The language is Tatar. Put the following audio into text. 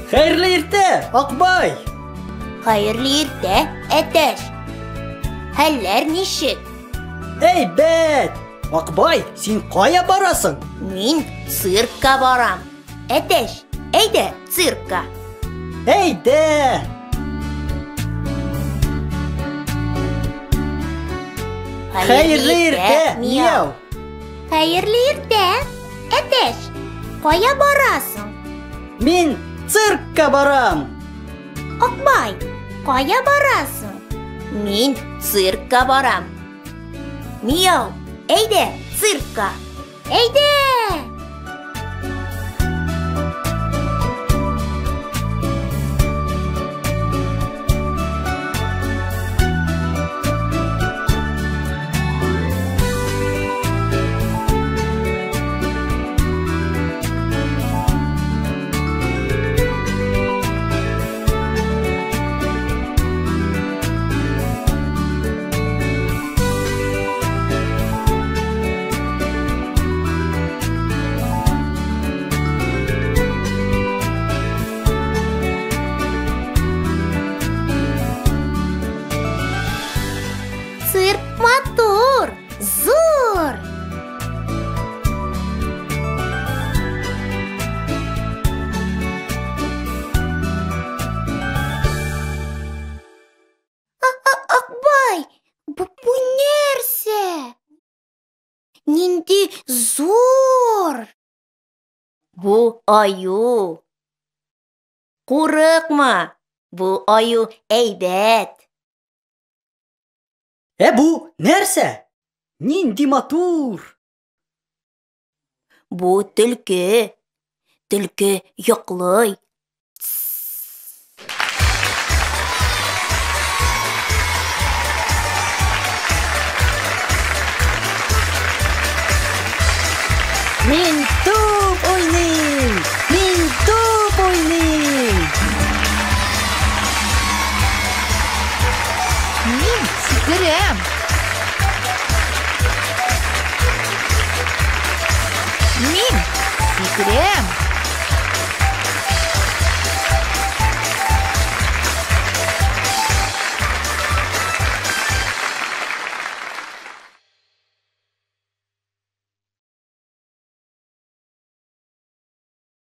Хәерле иртә, Акбай! Хәерле иртә, әтәч! Хәлләр ничек? Әйбәт! Акбай, син кая барасың? Мин циркка барам. Әтәч, әйдә циркка. Әйдә! Хәерле иртә, Мияу! Хәерле иртә, әтәч! Кая барасың? Мин циркка барам. Акбай, кая барасың? Мин циркка барам. Мияу, әйдә циркка. Әйдә! Цирк матур, зур! Акбай, бу нәрсә? Нинди зур! Бу аю. Курыкма, бу аю әйбәт. Ә бу нәрсә? Нинди матур! Бу төлке. Төлке йоклый. Мин туп уйныйм! Мин туп уйныйм! Мин сикерәм. Мин сикерәм.